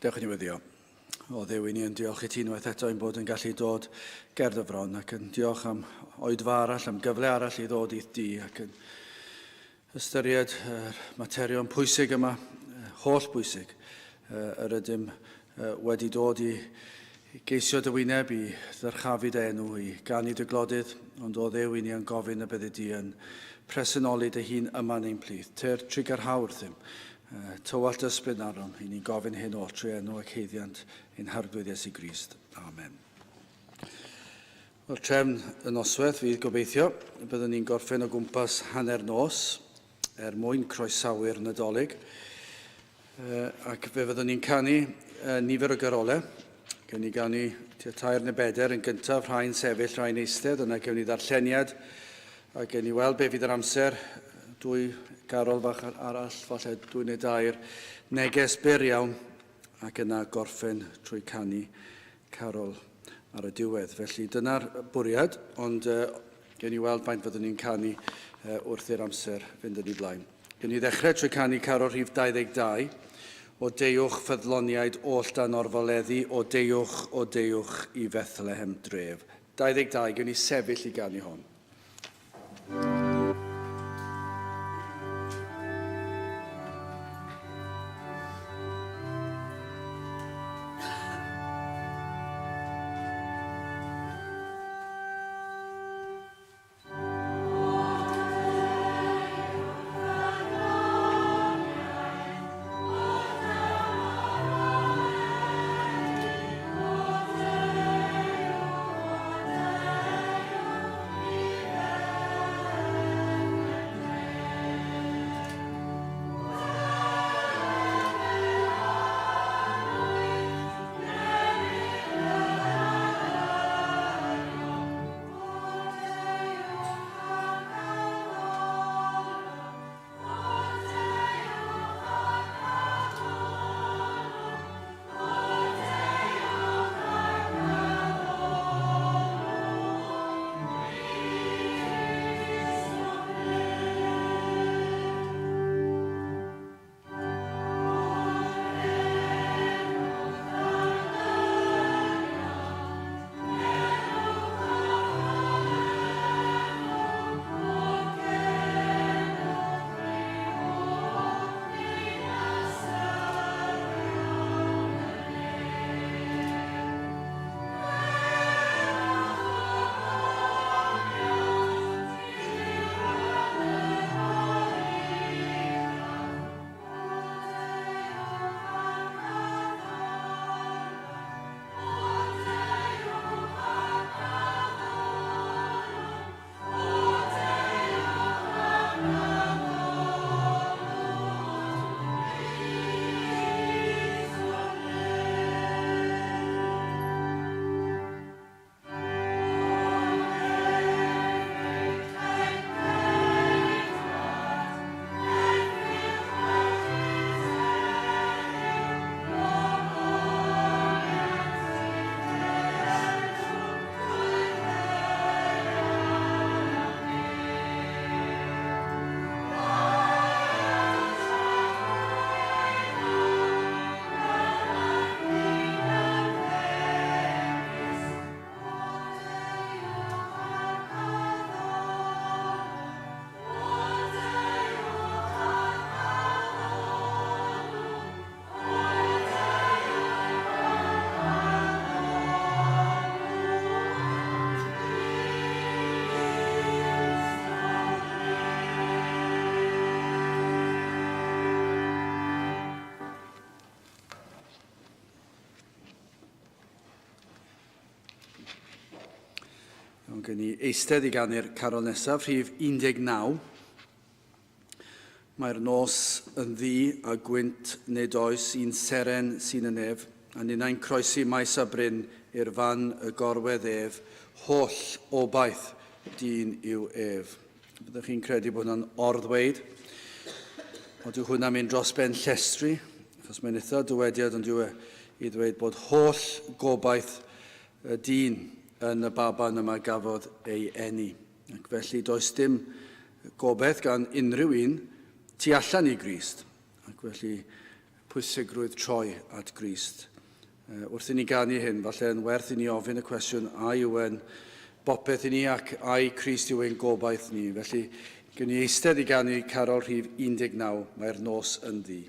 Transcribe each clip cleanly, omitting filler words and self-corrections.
Dewch i ni weddio. O Dduw, i ni yn diolch i ti unwaith eto ein bod yn gallu dod ger dy fron ac yn diolch am oedfa arall, am gyfle arall i ddod i'th di ac yn ystyried yr materion pwysig yma, holl bwysig, yr ydym wedi dod i geisio dy wyneb, i ddyrchafu dy enw, i ganu dy glodydd, ond o Dduw, i ni yn gofyn y byddi di yn presenoli dy hun yma yn ein plith. Tyr trugarhau wrthym, Tywallt ysbryd arnom, i ni'n gofyn hyn oll trwy enw ac haeddiant ein Harglwydd Iesu Grist. Amen. Wel, trefn y noswaith fydd gobeithio y byddwn ni'n gorffen o gwmpas hanner nos er mwyn croesawu'r Nadolig. Ac fe fyddwn ni'n canu nifer o garolau. Gewn ni ganu tua tair neu bedair yn gyntaf, rhai'n sefyll, rhai'n eistedd, yna gewn ni ddarlleniad, a gewn ni weld be fydd yr amser, dwy garol fach arall, falle dwy neu dair, neges byr iawn, ac yna gorffen trwy canu carol ar y diwedd. Felly dyna'r bwriad, ond uh, gewn ni weld faint fyddwn ni'n canu uh, wrth i'r amser fynd yn ei blaen. Gewn ni ddechrau trwy canu carol rhif 22, O deuwch ffyddloniaid oll dan orfoleddu, o deuwch, o deuwch i Fethlehem dref. 22, gewn ni sefyll i ganu hon. Iawn, gen i eistedd i ganu'r carol nesaf, rhif 19. Mae'r nos yn ddu a gwynt nid oes un seren sy'n y nef, a ninnau'n croesi maes a bryn i'r fan y gorwedd ef, holl obaith dyn yw ef. Byddwch chi'n credu bod hwnna'n orddweud, ond dyw hwnna'n mynd dros ben llestri, achos mae'n eitha dywediad ond yw e i ddweud bod holl gobaith y dyn yn y baban yma gafodd ei eni. Ac felly does dim gobaith gan unrhyw un tu allan i Grist. Ac felly pwysigrwydd troi at Grist. Wrth i ni ganu hyn, falle yn werth i ni ofyn y cwestiwn a yw e'n bopeth i ni ac ai Crist yw ein gobaith ni. Felly, gewn ni eistedd i ganu carol rhif 19, Mae'r nos yn ddu.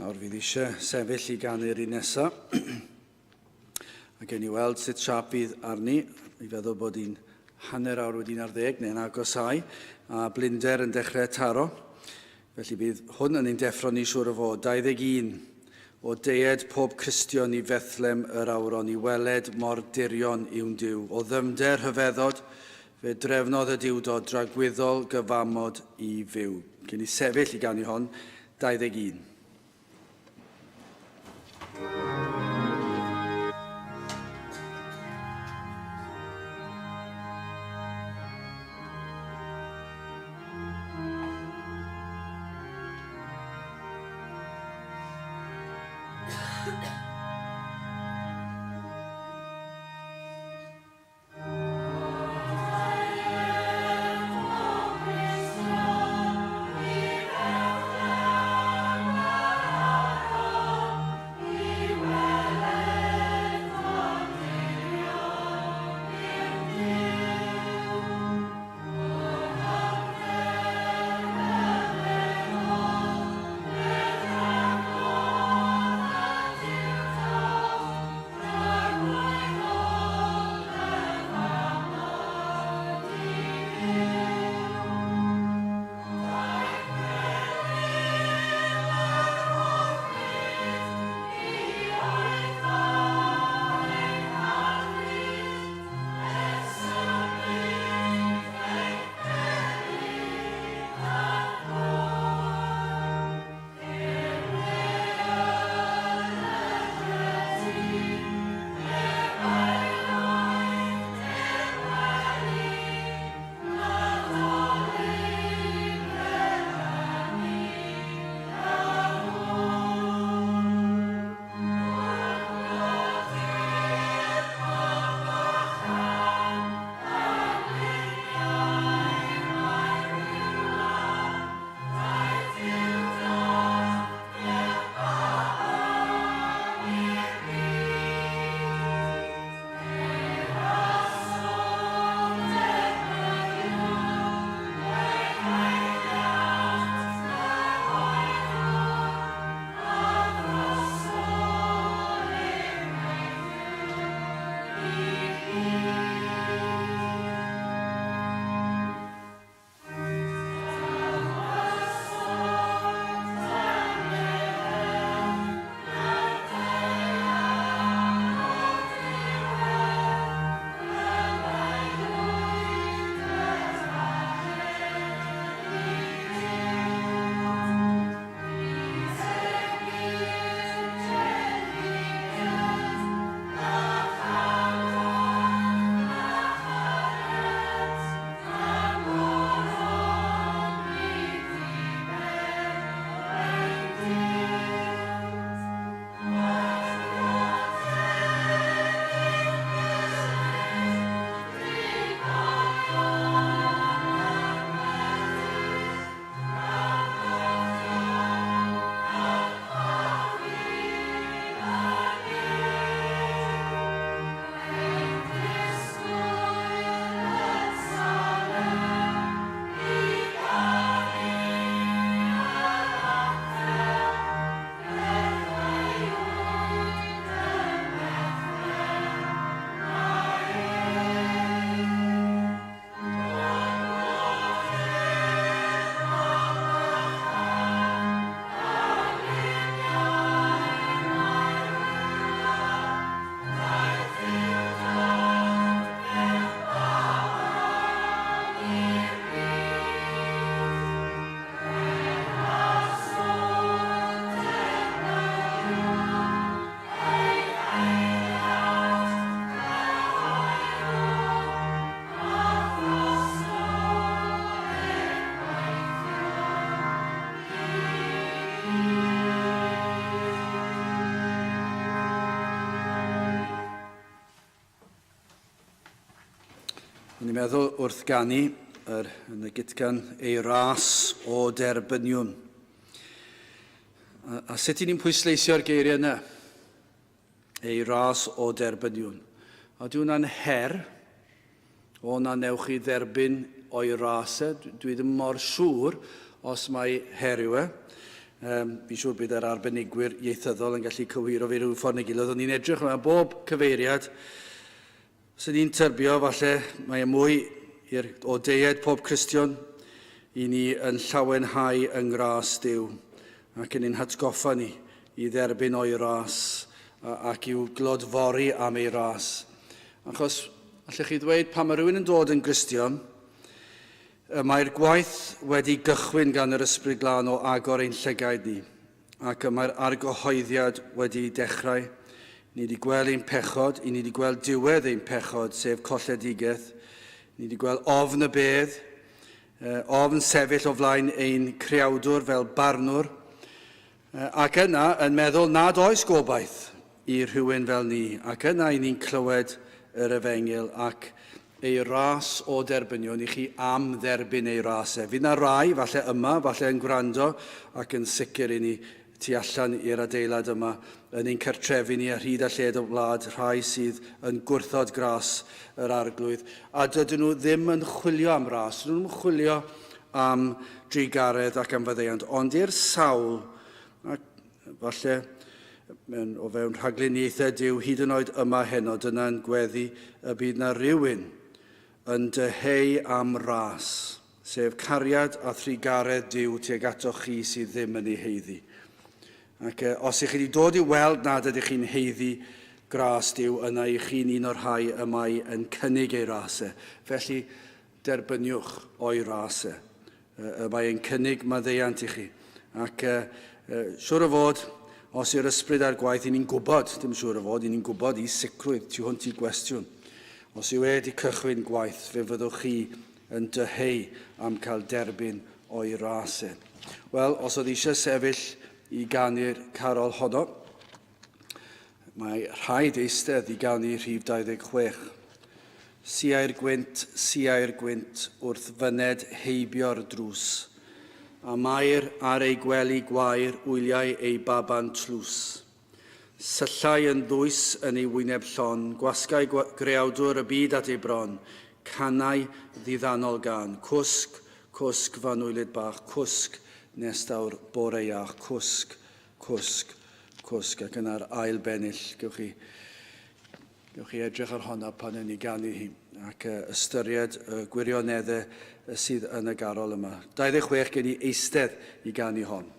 Nawr fydd eisiau sefyll i ganu'r un nesaf. A gen i weld sut siap fydd arni. I feddwl bod hi'n hanner awr wedi 11 neu'n agosau, a blinder yn dechrau taro. Felly bydd hwn yn ein deffro ni siŵr o fod. 21 o deued pob Cristion i Fethlem yr awron i weled mor dirion yw'n Duw. O ddyfnder rhyfeddod, fe drefnodd y Duwdod dragwyddol gyfamod i fyw. Cyn i sefyll i ganu hon, 21. O'n i'n meddwl wrth ganu yr, yn y gitgan ei ras o derbyniwn. A, a sut i ni'n pwysleisio'r geiriau yna? Ei ras o derbyniwn. A di hwnna'n her, o na newch chi dderbyn o'i ras e. Dwi ddim mor siŵr os mae her yw e. Um, fi'n siŵr bydd yr arbenigwyr ieithyddol yn gallu cywiro fi rhyw ffordd neu gilydd. O'n i'n edrych yma bob cyfeiriad. Sy'n ni'n tybio, falle, mae e mwy i'r o deied pob Cristion i ni yn llawenhau yng ngras Duw ac yn ein hatgoffa ni i dderbyn o'i ras ac i'w glodfori am ei ras. Achos, allech chi ddweud, pan mae rhywun yn dod yn Gristion, y mae'r gwaith wedi gychwyn gan yr Ysbryd Glân o agor ein llygaid ni, ac y mae'r argyhoeddiad wedi dechrau. Ni wedi gweld ein pechod, i ni wedi gweld diwedd ein pechod, sef colledigaeth. Ni wedi gweld ofn y bedd, ofn sefyll o flaen ein creawdwr fel barnwr, Ac yna yn meddwl nad oes gobaith i rhywun fel ni, ac yna i ni'n clywed yr efengyl ac ei ras o derbynion i chi am dderbyn ei ras e. Fydd na rai, falle yma, falle yn gwrando, ac yn sicr i ni tu allan i'r adeilad yma, yn ein cartrefi ni ar hyd a lled y wlad, rhai sydd yn gwrthod gras yr Arglwydd, a dydyn nhw ddim yn chwilio am ras, dydyn nhw'n chwilio am drugaredd ac am faddeuant, ond i'r sawl, ac falle mewn, o fewn rhagluniaethau Duw, hyd yn oed yma heno, dyna'n gweddi y bydd na rhywun yn dyheu am ras, sef cariad a thrugaredd Duw tuag atoch chi sydd ddim yn ei haeddu. Ac os ych chi wedi dod i weld nad ydych chi'n haeddu gras Duw, yna i chi'n un o'r rhai y mae yn cynnig ei ras e. Felly, Derbyniwch o'i ras e. Y mae e'n cynnig maddeuant i chi. Ac siŵr o fod, os yw'r ysbryd ar gwaith, i ni'n gwybod, dim siŵr o fod, i ni'n gwybod i sicrwydd tu hwnt i gwestiwn. Os yw e wedi cychwyn gwaith, fe fyddwch chi yn dyheu am cael derbyn o'i ras e. Wel, os oedd eisiau sefyll i ganu'r carol honno, Mae rhaid eistedd i ganu rhif 26. Siai'r gwynt, siai'r gwynt wrth fyned heibio'r drws, a Mair ar ei gwely gwair wyliai ei baban tlws. Syllai yn ddwys yn ei wyneb llon, gwasgai greawdwr y byd at ei bron, canai ddiddanol gân, Cwsg, cwsg, f'anwylyd bach, cwsg nes daw'r bore iach, cwsg, Cwsg, cwsg, ac yna'r ail bennill, gewch chi, gewch chi edrych ar honna pan yn ei ganu hi, ac ystyried y gwirioneddau sydd yn y garol yma. 26 gen i eistedd i ganu hon.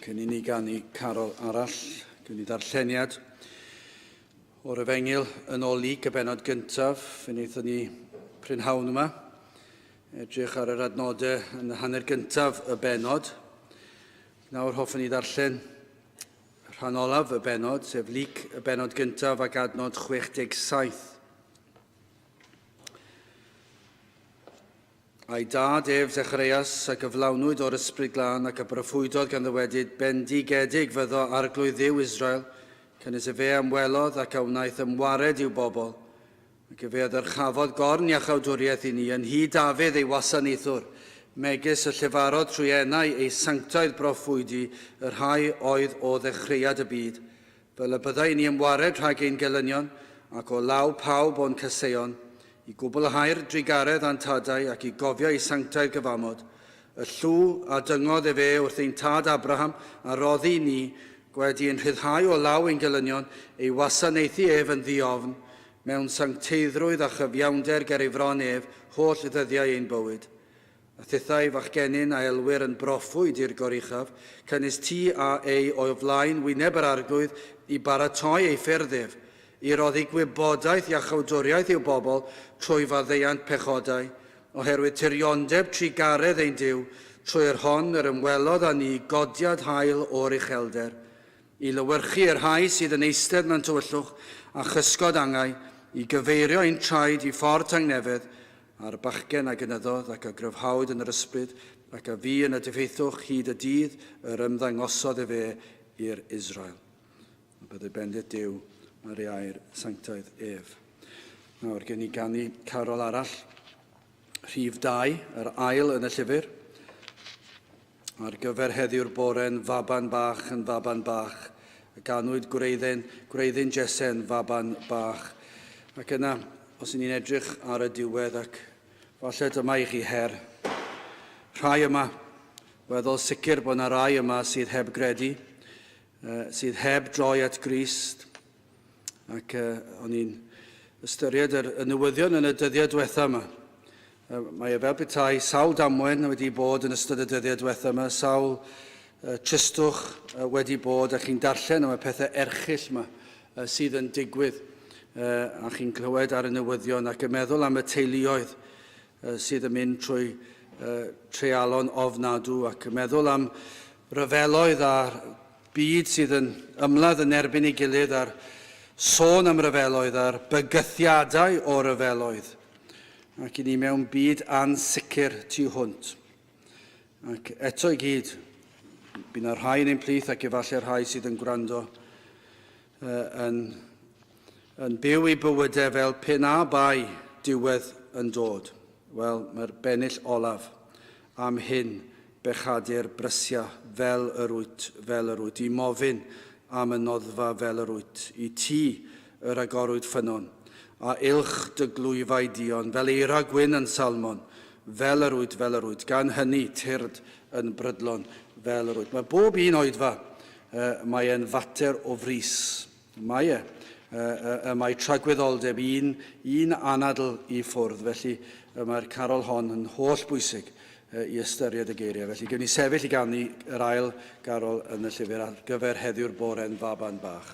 Cyn i ni ganu carol arall, gwn i ddarlleniad o'r Efengyl yn ôl Luc y bennod gyntaf. Fe wnaethon ni prynhawn yma edrych ar yr adnodau yn y hanner gyntaf y bennod. Nawr hoffwn i ddarllen rhan olaf y bennod, sef Luc y bennod gyntaf ac adnod 67. A'i dad ef, Zecharias, a gyflawnwyd o'r Ysbryd Glân, ac a broffwydodd gan ddywedyd, Bendigedig fyddo Arglwydd Dduw Israel, canys efe a ymwelodd ac a wnaeth ymwared i'w bobl, ac efe a ddyrchafodd gorn iachawdwriaeth i ni, yn nhŷ Dafydd ei wasanaethwr, megis y llefarodd trwy enau ei sanctaidd broffwydi y rhai oedd o ddechreuad y byd, Fel y byddai i ni ymwared rhag ein gelynion, ac o law pawb o'n caseion, i gwblhau'r drugaredd a'n tadau, ac i gofio ei sanctaidd gyfamod, y llw a dyngodd efe wrth ein tad Abraham, a roddi i ni, gwedi ein rhyddhau o law ein gelynion, ei wasanaethu ef yn ddi-ofn, mewn sancteiddrwydd a chyfiawnder ger ei fron ef, holl ddyddiau ein bywyd. A thithau, fachgenyn, a elwir yn broffwyd i'r Goruchaf, canys ti a ei o flaen wyneb yr Arglwydd i baratoi ei ffyrdd ef, i roddi gwybodaeth iachawdwriaeth i'w bobl trwy faddeuant pechodau, oherwydd tiriondeb trugaredd ein Duw, trwy yr hon yr ymwelodd â ni godiad haul o'r uchelder, i lewyrchu y rhai sydd yn eistedd mewn tywyllwch a chysgod angau, i gyfeirio ein traed i ffordd tangnefedd, A'r bachgen a gynyddodd ac a gryfhawyd yn yr ysbryd, ac a fu yn y diffeithwch hyd y dydd yr ymddangosodd efe i'r Israel. A byddai bendith Duw ar ei air sanctaidd ef. Nawr gen i ganu carol arall, rhif 2, yr ail yn y llyfr. Ar gyfer heddiw'r bore'n faban bach yn faban bach, y ganwyd gwreiddyn, gwreiddyn Jese'n faban bach. Ac yna, os y'n ni'n edrych ar y diwedd, ac falle dyma i chi her. Rhai yma, weddol sicr bod yna rai yma sydd heb gredu, sydd heb droi at Grist, Ac o'n i'n ystyried yr, y newyddion yn y dyddiau diwetha yma. Mae e fel petai sawl damwen wedi bod yn ystod y dyddiau diwetha yma, sawl tristwch wedi bod, a chi'n darllen am y pethau erchyll yma sydd yn digwydd, a chi'n clywed ar y newyddion ac yn meddwl am y teuluoedd sydd yn mynd trwy treialon ofnadw ac yn meddwl am ryfeloedd a'r byd sydd yn ymladd yn erbyn ei gilydd a'r sôn am ryfeloedd a'r bygythiadau o ryfeloedd. Ac i ni mewn byd ansicr tu hwnt. Ac eto i gyd, bydd yna rhai yn ein plith ac efallai rhai sydd yn gwrando yn, yn byw eu bywydau fel pe na bai diwedd yn dod. Wel, mae'r bennill olaf am hyn bechadur brysia fel yr wyt, fel yr wyt, i mofyn am y noddfa fel yr wyt, i ti yr agorwyd ffynnon, a ylch dy glwyfau duon, fel eira gwyn yn Salmon, fel yr wyt, fel yr wyt, gan hynny tyrd yn brydlon fel yr wyt. Mae bob un oedfa, mae e'n fater o frys. Mae e. Y mae tragwyddoldeb un, un anadl i ffwrdd, felly y mae'r carol hon yn holl bwysig i ystyried y geiriau. Felly, gewn ni sefyll i ganu yr ail garol yn y llyfr ar gyfer heddiw'r bore'n faban bach.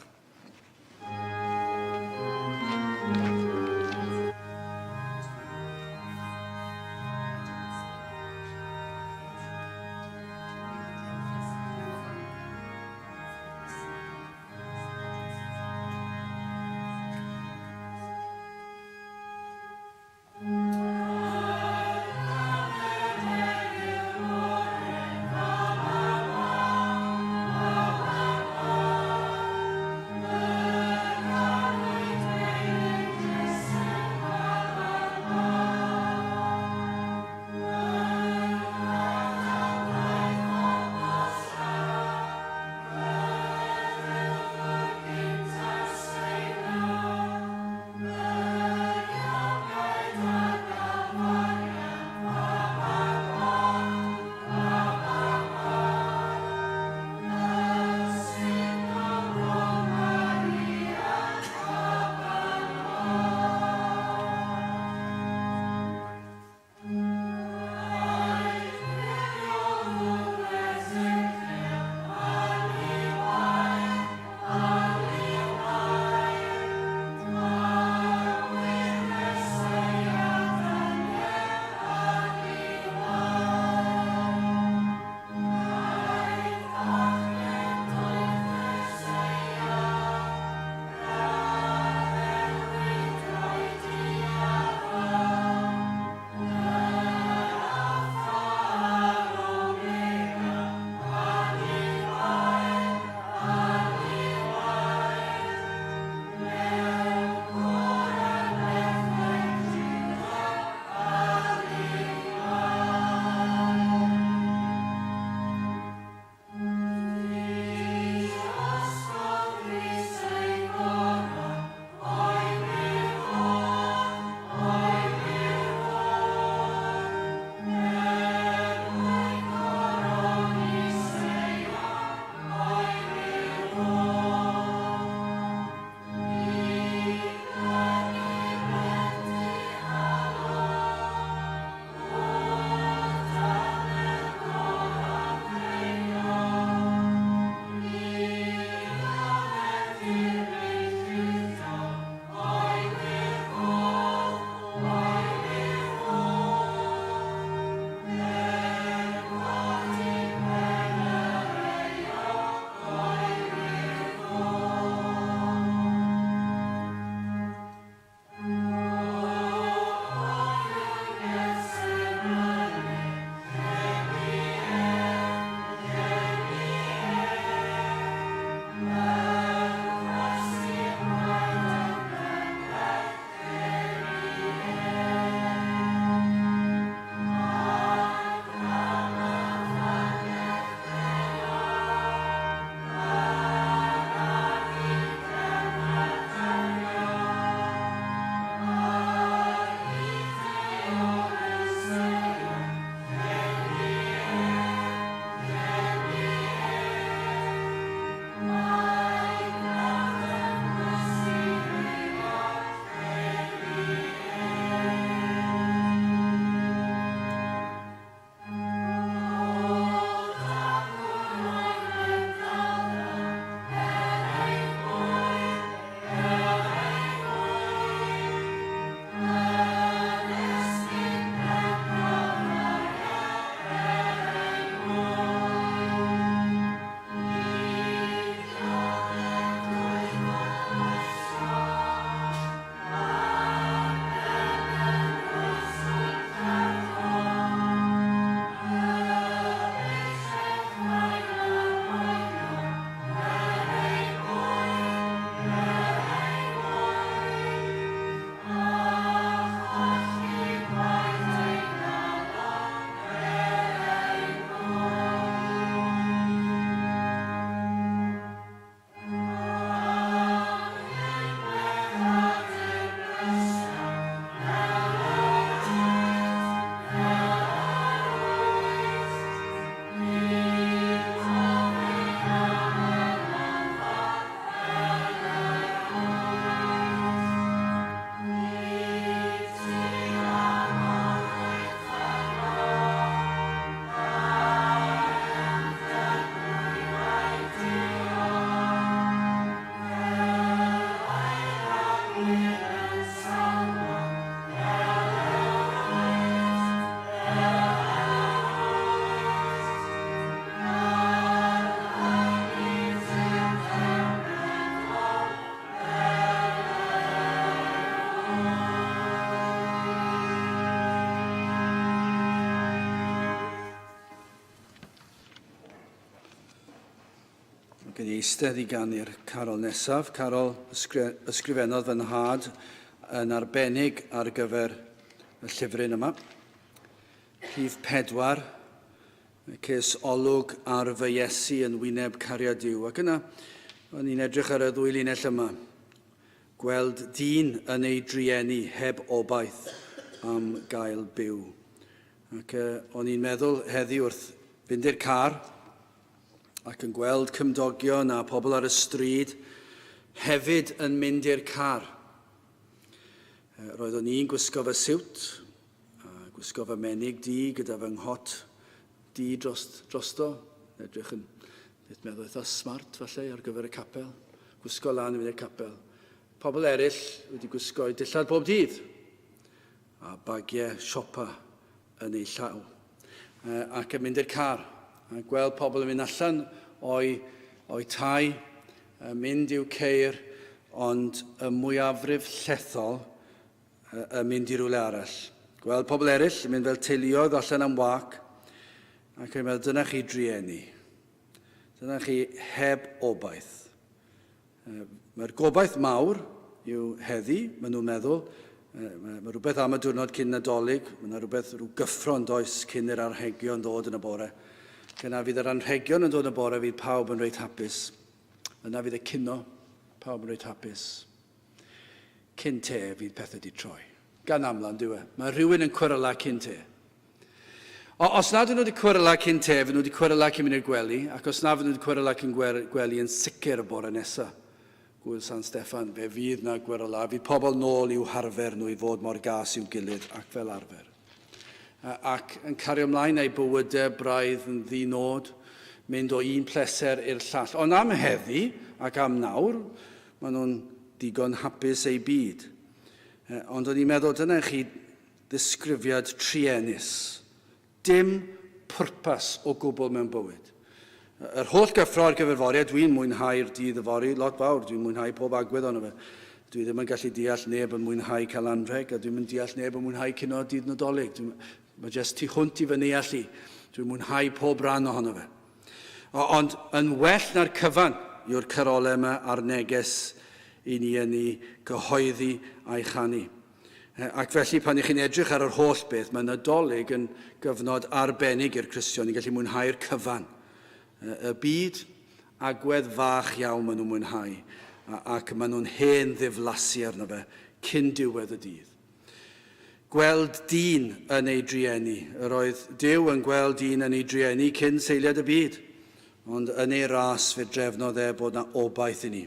Ac yn eistedd i ganu'r carol nesaf, carol ysgrifennodd fy nhad yn arbennig ar gyfer y llyfryn yma. Rhif 4, ces olwg ar fy Iesu yn wyneb cariad Duw. Ac yna, o'n i'n edrych ar y ddwy linell yma. Gweld dyn yn ei drueni heb obaith am gael byw. Ac o'n i'n meddwl heddi wrth fynd i'r car ac yn gweld cymdogion a pobl ar y stryd hefyd yn mynd i'r car. Roeddwn i'n gwisgo fy siwt a gwisgo fy menig du gyda fy nghot du dros, drosto. Edrych yn, beth meddwl, eitha smart falle ar gyfer y capel. Gwisgo lan i fynd i'r capel. Pobl eraill wedi gwisgo'u dillad bob dydd a bagiau siopa yn eu llaw ac yn mynd i'r car a gweld pobl yn mynd allan o'i, o'i tai, yn mynd i'w ceir, ond y mwyafrif llethol yn mynd i rywle arall. Gweld pobl eraill yn mynd fel teuluoedd allan am wac, ac yn meddwl, dyna chi drueni. Dyna chi heb obaith. Mae'r gobaith mawr yw heddi, maen nhw'n meddwl. Mae, mae rhywbeth am y diwrnod cyn Nadolig, mae yna rhywbeth, rhyw gyffro yn does cyn i'r anrhegion ddod yn y bore. Yna fydd yr anrhegion yn dod yn y bore, fydd pawb yn reit hapus. Yna fydd y cino, pawb yn reit hapus. Cyn te fydd pethau di troi. Gan amla, yn dyw e. Mae rhywun yn cweryla cyn te. O, os nad ydyn nhw wedi cweryla cyn te, fydden nhw wedi cweryla cyn mynd i'r gwely, ac os na fydden nhw wedi cweryla cyn gwely yn sicr y bore nesaf, Gŵyl San Steffan, fe fydd na gweryla, fydd pobl nôl i'w harfer nhw i fod mor gas i'w gilydd ac fel arfer. Ac yn cario ymlaen â'u bywydau braidd yn ddi-nod, mynd o un pleser i'r llall. Ond am heddi ac am nawr, maen nhw'n digon hapus eu byd. Ond o'n i'n meddwl, dyna chi Ddisgrifiad truenus. Dim pwrpas o gwbl mewn bywyd. Yr holl gyffro ar gyfer fory, a dwi'n mwynhau'r dydd yfory lot fawr, dwi'n mwynhau pob agwedd ohono fe. Dwi ddim yn gallu deall neb yn mwynhau cael anrheg, a dwi'm yn deall neb yn mwynhau cino dydd Nadolig. Dwi'n, mae jyst tu hwnt i fy neall i. Dwi'n mwynhau pob rhan ohono fe. Ond yn well na'r cyfan yw'r carolau yma a'r neges i ni yn ei gyhoeddi a'i chanu. Ac felly pan ych chi'n edrych ar yr holl beth, mae Nadolig yn gyfnod arbennig i'r Cristion, ni'n gallu mwynhau'r cyfan. Y byd, agwedd fach iawn maen nhw'n mwynhau, ac maen nhw'n hen ddiflasu arno fe cyn diwedd y dydd. Gweld dyn yn ei drueni. Yr oedd Duw yn gweld dyn yn ei drueni cyn seiliad y byd, ond yn ei ras fe drefnodd e bod 'na obaith i ni.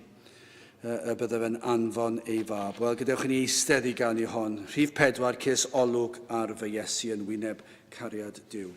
Y bydde fe'n anfon ei fab. Wel, gadewch i ni eistedd i ganu hon. Rhif 4, ces olwg ar fy Iesu yn wyneb cariad Duw.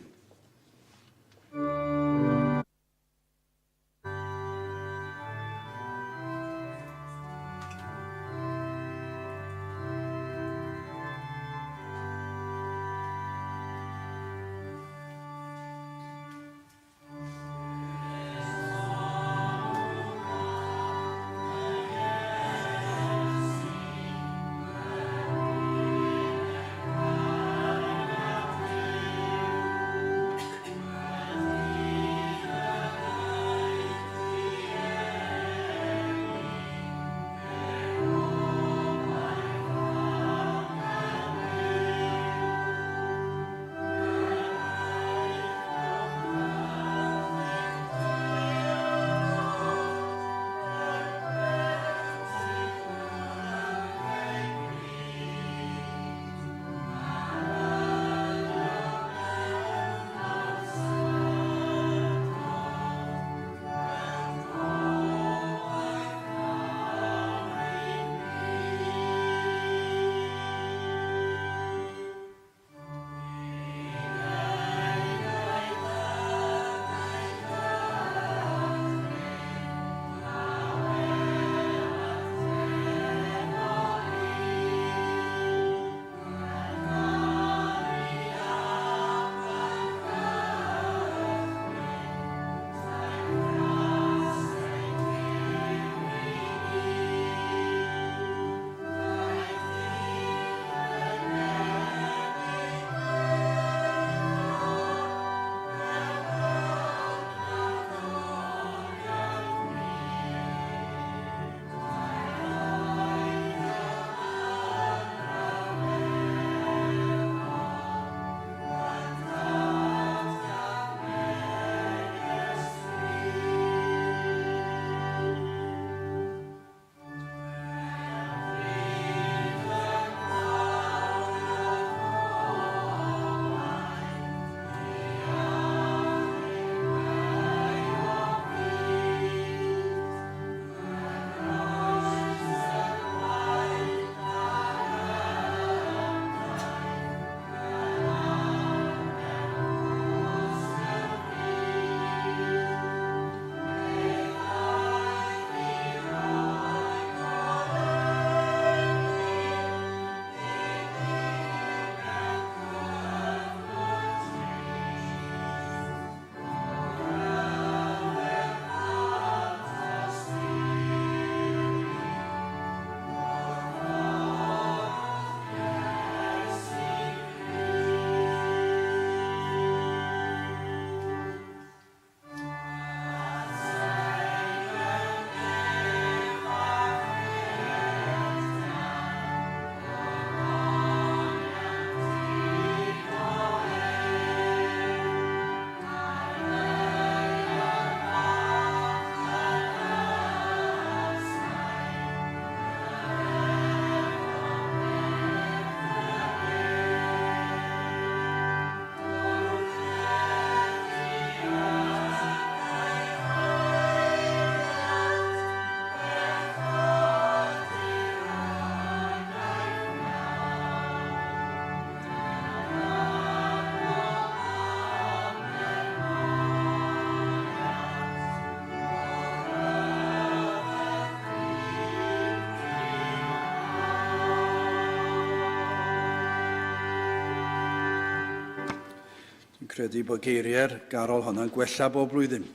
Credu bod geiriau'r garol honna'n gwella bob blwyddyn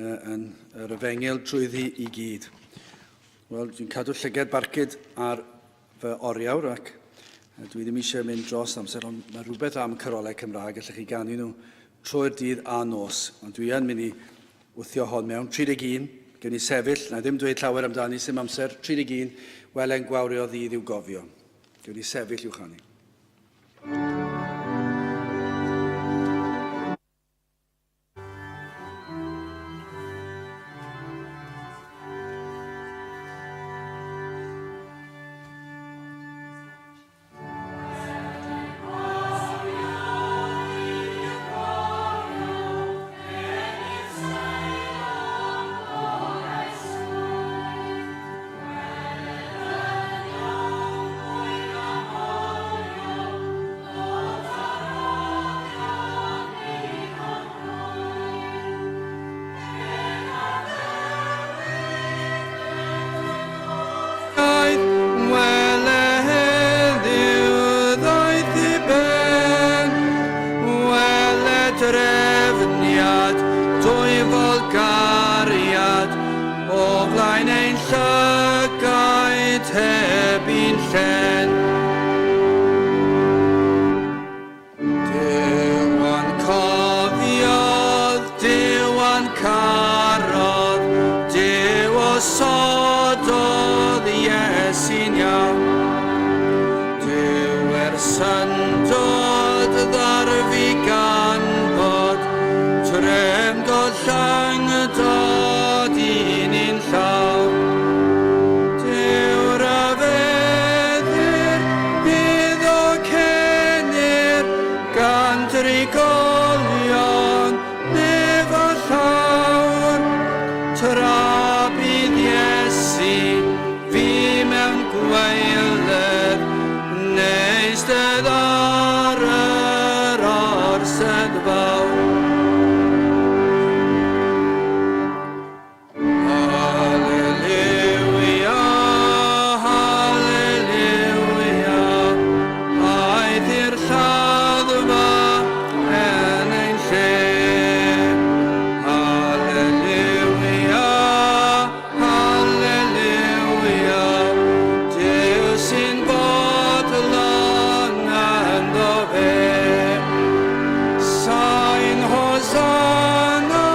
yn yr efengyl trwyddi i gyd. Wel, dwi'n cadw llyged barcud ar fy oriawr ac dwi ddim eisiau mynd dros amser, ond mae rhywbeth am carolau Cymraeg, allwch chi ganu nhw trwy'r dydd a nos, ond dwi yn mynd i wthio hon mewn. 31, gen i sefyll, na i ddim dweud llawer amdani, sim amser, 31, wele'n gwawrio ddydd i'w gofio. Gen i sefyll i'w chanu. Wele heddiw ddaeth i ben, wele drefniad dwyfol gariad, o flaen ein llygaid heb un llen. Duw a'n cofiodd, Duw a'n carodd, Duw osododd Iesu'n iawn. Duw er syndod ddarfu ganfod, trem gollyngdod i ni'n llawn. Duw ryfeddir, bydd o cenir gan drigolion nef a llawr, tra bydd Iesu fi mewn gwaeledd, neistedd ar yr orsedd fawr. Hallelujah, hallelujah, aeth i'r lladdfa yn ein lle. Hallelujah, hallelujah, Duw sy'n bodlon ynddo fe. Sain Hosanna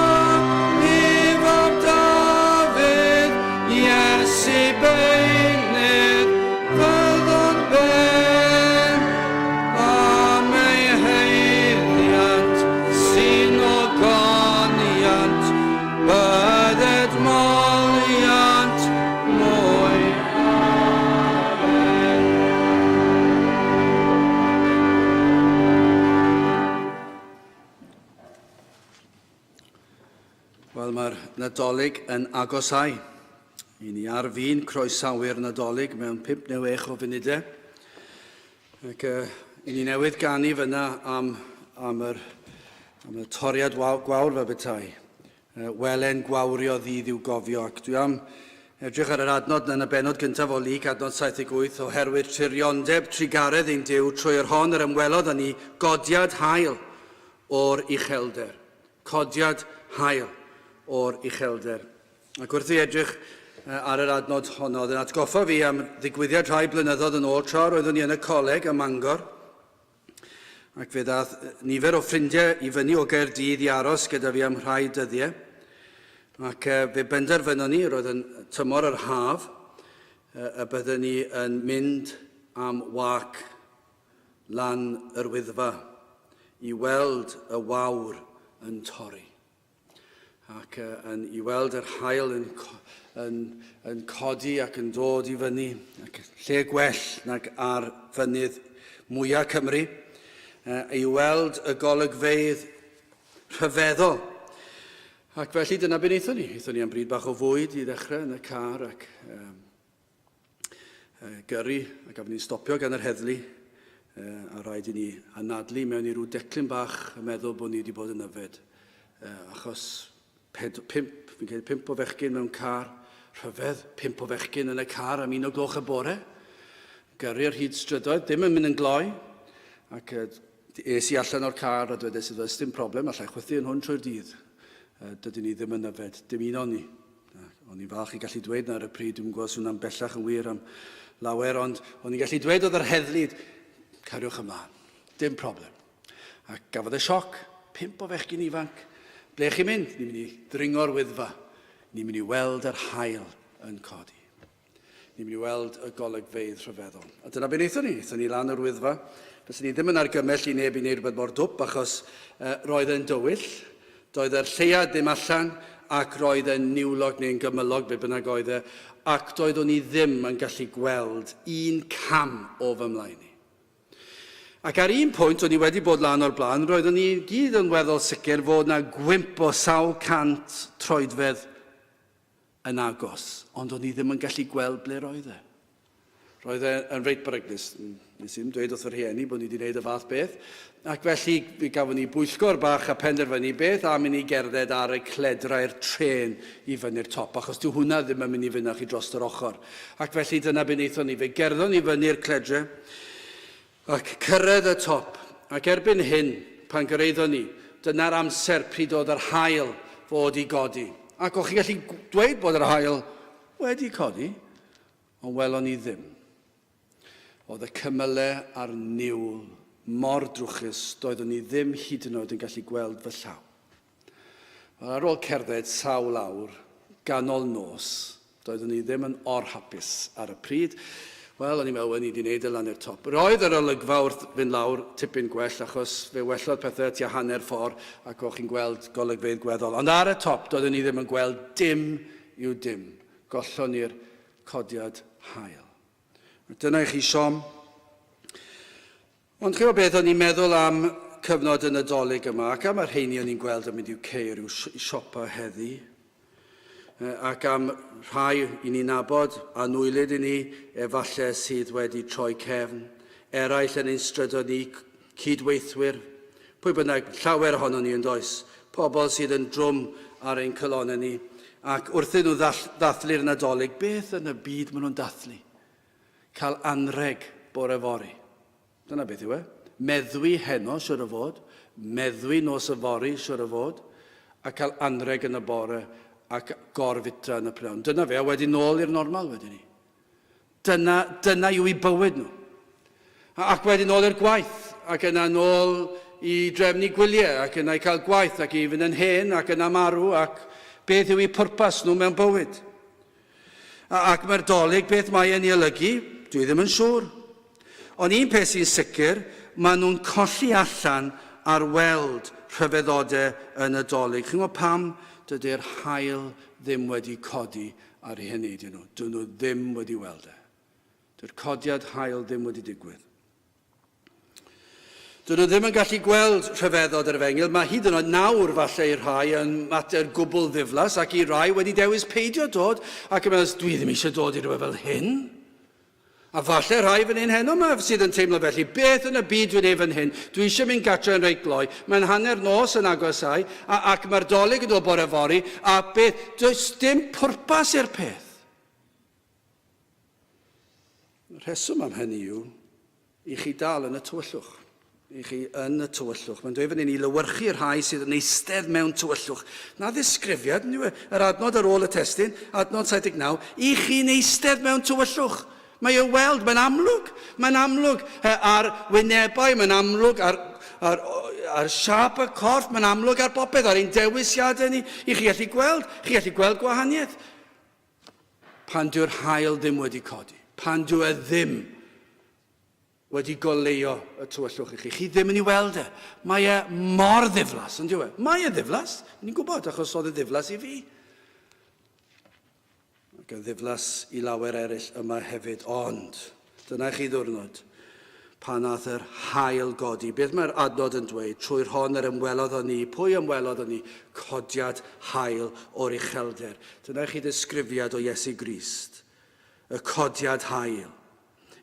i fab Dafydd, Iesu beunydd, fyddwn ben. Am ei haeddiant sy'n ogoniant, bydded moliant mwy. Amen. Wel, mae'r Nadolig yn agosau. I ni ar fin croesawu'r Nadolig mewn 5 neu 6 o funudau. Ac i ni newydd ganu fyna am, am, yr, am y toriad gwawr fel petai. Wele'n gwawrio ddydd i'w gofio, ac dwi am edrych ar yr adnod 'na yn y bennod gyntaf o Luc, adnod 78, oherwydd tiriondeb trugaredd ein Duw, trwy yr hon yr ymwelodd â ni godiad hael o'r uchelder. Codiad hael o'r uchelder. Ac wrth i edrych ar yr adnod honno, oedd yn atgoffa fi am ddigwyddiad rhai blynyddoedd yn ôl, tra roeddwn i yn y coleg ym Mangor, Ac fe ddaeth nifer o ffrindiau i fyny o Gaerdydd i aros gyda fi am rhai dyddiau. Ac fe benderfynon ni, roedd yn tymor yr haf, y byddwn ni yn mynd am wac lan yr Wyddfa i weld y wawr yn torri. Ac yn, i weld yr haul yn, yn, yn codi ac yn dod i fyny, ac lle gwell nag ar fynydd mwyaf Cymru, i weld y golygfeydd rhyfeddol. Ac felly dyna beth wnaethon ni. Wnaethon ni am bryd bach o fwyd i ddechrau yn y car ac um, gyrru a gafon ni'n stopio gan yr heddlu a rhaid i ni anadlu mewn i rhyw declyn bach yn meddwl bod ni wedi bod yn yfed achos ped, pump, fi'n credu pump o fechgyn mewn car, rhyfedd, pump o fechgyn yn y car am un o gloch y bore, gyrru ar hyd strydoedd, ddim yn mynd yn gloi, ac Es i allan o'r car a dwedais iddo, dim problem, allai chwythu yn hwn trwy'r dydd. Dydyn ni ddim yn yfed, dim un o'n ni. O'n i'n falch i gallu dweud na ar y pryd, dwi'n gwybod os hwnna'n bellach yn wir am lawer, ond o'n i'n gallu dweud oedd yr heddlu, cariwch ymlaen, dim problem. A gafodd e sioc, pump o fechgyn ifanc. Ble chi'n mynd? Ni'n mynd i ddringo'r Wyddfa. Ni'n mynd i weld yr haul yn codi. Ni'n mynd i weld y golygfeydd rhyfeddol. A dyna be wnaethon ni. Aethon ni lan yr Wyddfa. Fyswn ni ddim yn argymell i neb i wneud rhywbeth mor dwp achos uh, roedd e'n dywyll, doedd yr lleuad ddim allan ac roedd e'n niwlog neu'n gymylog, be bynnag oedd e, ac doeddwn i ddim yn gallu gweld un cam o fy mlaen i. Ac ar un pwynt, o'n i wedi bod lan o'r blaen, roeddwn i gyd yn weddol sicr fod 'na gwymp o sawl cant troedfedd yn agos, ond o'n i ddim yn gallu gweld ble roedd e. Roedd e yn reit beryglus. Nes i ddim dweud wrth fy rhieni bod ni wedi gwneud y fath beth. Ac felly fe gafon ni bwyllgor bach a penderfynu beth am i ni gerdded ar y cledrau'r trên i fyny'r top, achos dyw hwnna ddim yn mynd i fynd â chi dros yr ochr. Ac felly dyna be wnaethon ni. Fe gerddon ni fyny'r cledre ac cyrraedd y top. Ac erbyn hyn, pan gyrraeddon ni, dyna'r amser pryd oedd yr haul fod i godi. Ac o'ch chi'n gallu dweud bod yr haul wedi codi, ond welon ni ddim. Oedd y cymylau a'r niwl mor drwchus, doeddwn i ddim hyd yn oed yn gallu gweld fy llaw. Wel, ar ôl cerdded sawl awr, ganol nos, doeddwn i ddim yn or-hapus ar y pryd. Wel, o'n i'n meddwl, wel, ni wedi gwneud e lan i'r top. Roedd yr olygfa wrth fynd lawr tipyn gwell, achos fe wellodd pethau tua hanner ffordd ac o'ch chi'n gweld golygfeydd gweddol. Ond ar y top, doeddwn i ddim yn gweld dim i'w dim. Gollon ni'r codiad haul. Dyna i chi siom. Ond chi'n beth, o'n i'n meddwl am cyfnod y Nadolig yma, ac am y rheini o'n i'n gweld yn mynd i'w ceir i'w siopa heddi, ac am rhai i ni'n nabod, anwylyd i ni, efallai sydd wedi troi cefn, eraill yn ein strydoedd ni, cydweithwyr, pwy bynnag, llawer ohonon ni yn does, pobl sydd yn drwm ar ein calonnau ni, ac wrthyn nhw ddathlu'r Nadolig, beth yn y byd maen nhw'n dathlu? Cael anrheg bore fory. Dyna beth yw e. Meddwi heno, siwr o fod, meddwi nos yfory, siwr o fod, a cael anrheg yn y bore ac gorfitra yn y prynhawn. Dyna fe, a wedyn nôl i'r normal wedyn ni. Dyna, dyna yw eu bywyd nhw. Ac wedyn nôl i'r gwaith, ac yna nôl i drefnu gwyliau, ac yna i cael gwaith, ac i fynd yn hen, ac yna marw, ac beth yw eu pwrpas nhw mewn bywyd. Ac mae'r dolyg, beth mae e'n ei olygu, dwi ddim yn siŵr. Ond un peth sy'n sicr, maen nhw'n colli allan ar weld rhyfeddodau y Nadolig. Chi'n gwybod pam? Dydy'r haul ddim wedi codi ar eu heneidiau nhw. Dyn nhw ddim wedi weld e. Dyw'r codiad haul ddim wedi digwydd. Dyn nhw ddim yn gallu gweld rhyfeddod yr efengyl. Mae hyd yn oed nawr falle i rhai yn mater gwbl ddiflas ac i rai wedi dewis peidio dod ac yn meddwl, dwi ddim eisiau dod i rhywbeth fel hyn. A falle rhai fan hyn heno 'ma sydd yn teimlo felly, beth yn y byd dwi'n ei fan hyn? Dwi eisiau mynd gatre yn reit gloi, mae'n hanner nos yn agosau, a, ac mae'r dolyg yn dod bore fory, a beth, does dim pwrpas i'r peth. Y rheswm am hynny yw i chi dal yn y tywyllwch. I chi yn y tywyllwch. Mae'n dweud fan hyn i lywyrchu rhai sydd yn eistedd mewn tywyllwch. Na ddisgrifiad, yn e? Yr adnod ar ôl y testun, adnod 79, i chi'n eistedd mewn tywyllwch. Mae ei weld, mae'n amlwg. Mae'n amlwg ar wynebau, mae'n amlwg ar, ar, ar siâp y corff, mae'n amlwg ar bopeth, ar ein dewisiadau ni. I chi allu gweld, chi allu gweld gwahaniaeth. Pan dyw'r haul ddim wedi codi, pan dyw e ddim wedi goleuo y tywyllwch i chi. Chi ddim yn ei weld e. Mae e mor ddiflas, yn dyw e? Mae e ddiflas, ni'n gwybod, achos oedd e ddiflas i fi. Ac yn ddiflas i lawer eraill yma hefyd, ond dyna i chi ddwrnod pan nath yr haul godi. Beth mae'r adnod yn dweud? Trwy'r hon yr ymwelodd â ni. Pwy ymwelodd â ni? Codiad haul o'r uchelder. Dyna i chi ddisgrifiad o Iesu Grist. Y codiad haul.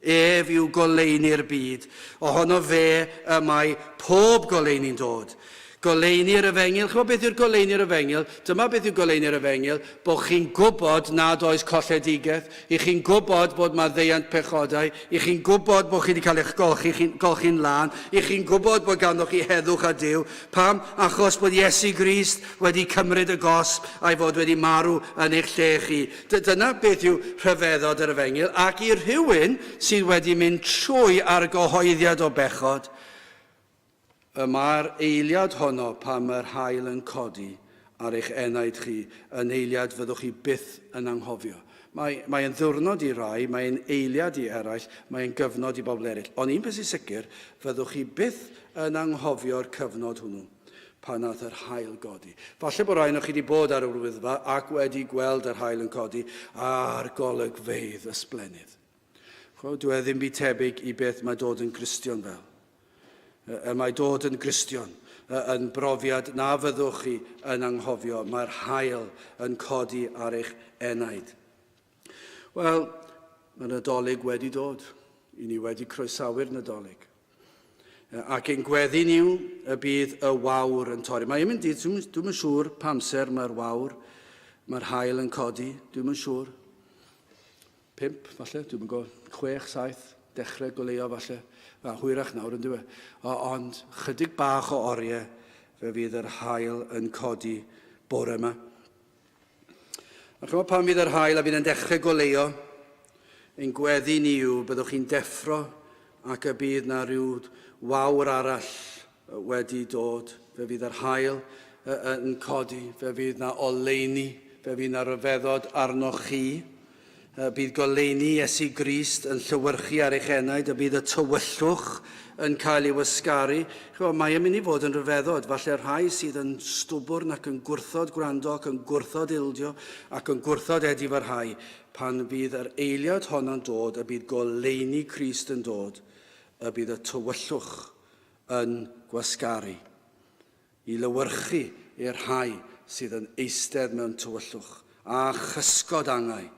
Ef yw goleuni'r byd. Ohono fe y mae pob goleuni'n dod. Goleuni'r efengyl. Chymod beth yw'r goleuni'r efengyl? Dyma beth yw goleuni'r efengyl, bod chi'n gwybod nad oes colledigaeth, i chi'n gwybod bod maddeuant pechodau, i chi'n gwybod bod chi wedi cael eich golchi, chi'n golchi'n lân, i chi'n gwybod bod ganddoch chi heddwch â Duw. Pam? Achos bod Iesu Grist wedi cymryd y gosb a'i fod wedi marw yn eich lle chi. Dyna beth yw rhyfeddod yr efengyl, ac i rhywun sydd wedi mynd trwy argyhoeddiad o bechod, Y mae'r eiliad honno pan mae'r haul yn codi ar eich enaid chi yn eiliad fyddwch chi byth yn anghofio. Mae, mae yn ddiwrnod i rai, mae yn eiliad i eraill, mae yn gyfnod i bobl eraill. Ond un peth sy'n sicr, fyddwch chi byth yn anghofio'r cyfnod hwnnw pan nath yr haul godi. Falle bod rai ohonoch chi wedi bod ar yr Wyddfa ac wedi gweld yr haul yn codi a'r golygfeydd ysblennydd. Ch'mod, dyw e ddim byd tebyg i beth mae dod yn Gristion fel. Y mae dod yn Gristion yn brofiad na fyddwch chi yn anghofio. Mae'r haul yn codi ar eich enaid. Wel, mae'r Nadolig wedi dod. I ni wedi croesawu'r Nadolig. Ac ein gweddi ni yw y bydd y wawr yn torri. Mae'n mynd i, dwi'm yn siŵr pa amser mae'r wawr, mae'r haul yn codi, dwi'm yn siŵr. 5, falle, dwi'm yn gwybod, 6, 7, dechrau goleuo falle, a hwyrach nawr yn dyw e. Ond chydig bach o oriau fe fydd yr haul yn codi bore yma. A chymod pan fydd yr haul a fydd yn dechrau goleuo, ein gweddi ni yw byddwch chi'n deffro ac y bydd na rhyw wawr arall wedi dod. Fe fydd yr haul yn codi, fe fydd na oleuni, fe fydd na ryfeddod arnoch chi. Bydd goleuni Iesu Grist yn llewyrchu ar eich enaid, a bydd y tywyllwch yn cael ei wasgaru. Chymod, mae e'n mynd i fod yn rhyfeddod. Falle rhai sydd yn stwbwrn ac yn gwrthod gwrando ac yn gwrthod ildio ac yn gwrthod edifarhau, pan fydd yr eiliad honno'n dod, y bydd goleuni Crist yn dod, y bydd y tywyllwch yn gwasgaru, i lewyrchu i'r rhai sydd yn eistedd mewn tywyllwch a chysgod angau,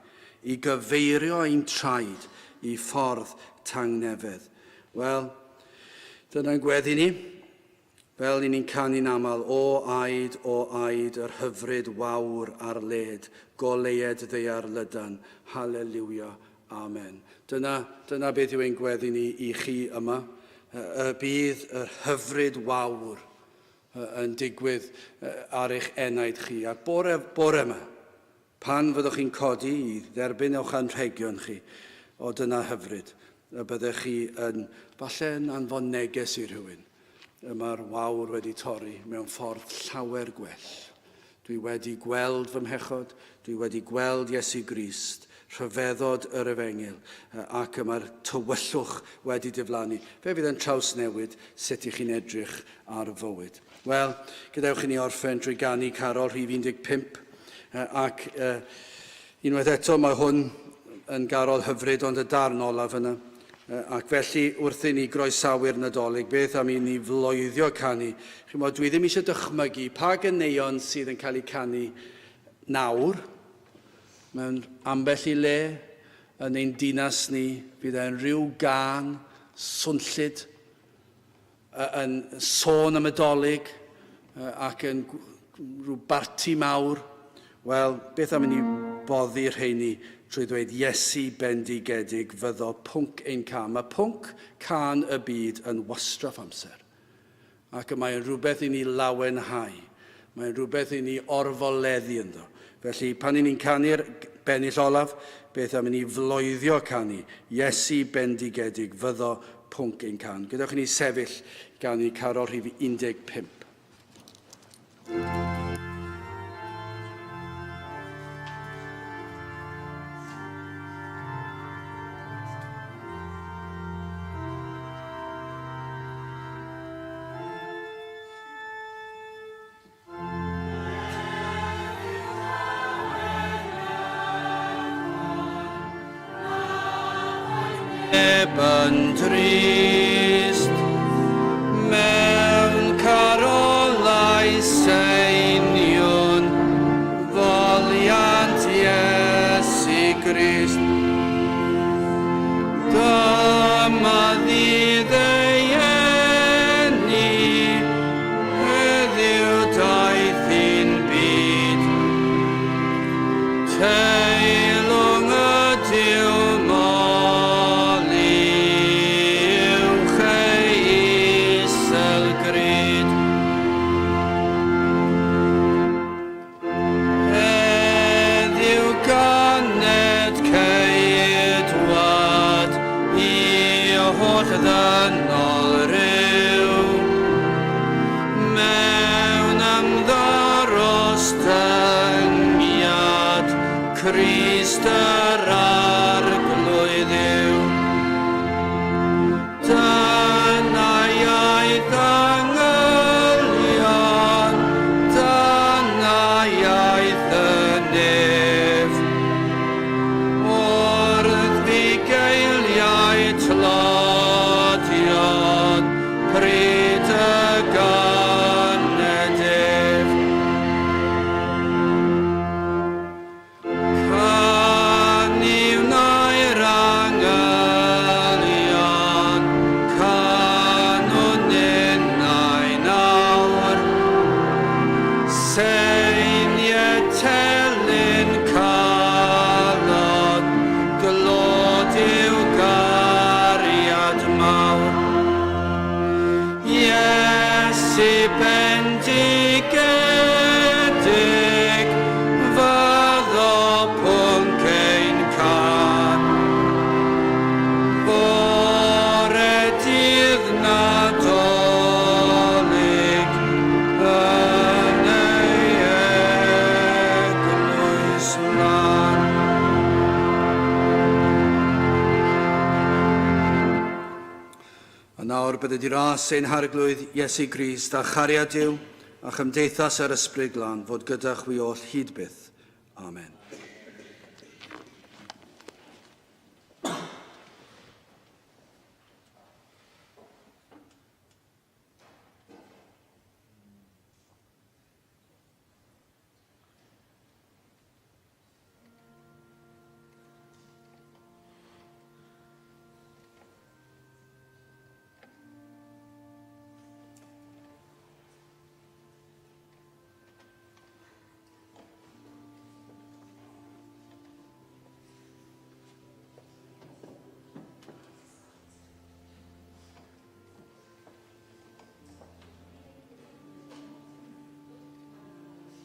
i gyfeirio ein traed i ffordd tangnefedd. Wel, dyna'n gweddi ni. Fel i ni'n canu'n aml, O aed, o aed, yr hyfryd wawr ar led, goleued ddaear lydan, haleliwia, amen. Dyna, dyna beth yw ein gweddi ni i chi yma. Y bydd yr hyfryd wawr yn digwydd ar eich enaid chi. A bore, bore yma, pan fyddwch chi'n codi i dderbyn eich anrhegion chi, o dyna hyfryd, y byddech chi yn, falle yn anfon neges i rhywun. Y mae'r wawr wedi torri mewn ffordd llawer gwell. Dwi wedi gweld fy mhechod, dwi wedi gweld Iesu Grist, rhyfeddod yr efengyl, ac y mae'r tywyllwch wedi diflannu. Fe fydd yn trawsnewid sut i chi'n edrych ar fywyd. Wel, gadewch i ni orffen drwy ganu carol rhif 15, ac unwaith eto mae hwn yn garol hyfryd, ond y darn olaf yna. Ac felly, wrth i ni groesawu'r Nadolig, beth am i ni floeddio canu? Chimod, dwi ddim eisiau dychmygu pa ganeuon sydd yn cael eu canu nawr, mewn ambell i le yn ein dinas ni, fydd e'n rhyw gân swnllyd yn sôn am y Dolig ac yn rhyw barti mawr. Wel, beth am i ni boddi rheini trwy ddweud Iesu bendigedig fyddo pwnc ein cân. Mae pwnc cân y byd yn wastraff amser. Ac y mae'n rhywbeth i ni lawenhau. Mae'n rhywbeth i ni orfoleddu ynddo. Felly, pan i ni'n canu'r bennill olaf, beth am i ni floeddio canu, Iesu bendigedig fyddo pwnc ein cân. Gadewch i ni sefyll i ganu carol rhif 15. Neb yn drist mewn carolau seinion foliant Iesu Grist. Dyma ddydd ei eni. ddynol ryw, mewn ymddarostyngiad Crist yr Arglwydd yw. Dyna iaith angylion, dyna iaith y nef. Wrth fugeiliau tlodion, pryd y ganed ef. Canu wnai'r angylion, canwn ninnau nawr. Seiniau telyn calon, glod i'w gariad mawr. Iesu bendigedig, fyddo pwnc ein cân. Bore dydd Nadolig yn ei eglwys lân. A nawr bydded i ras ein Harglwydd Iesu Grist a chariad Duw a chymdeithas yr Ysbryd Glân fod gyda chwi oll hyd byth. Amen.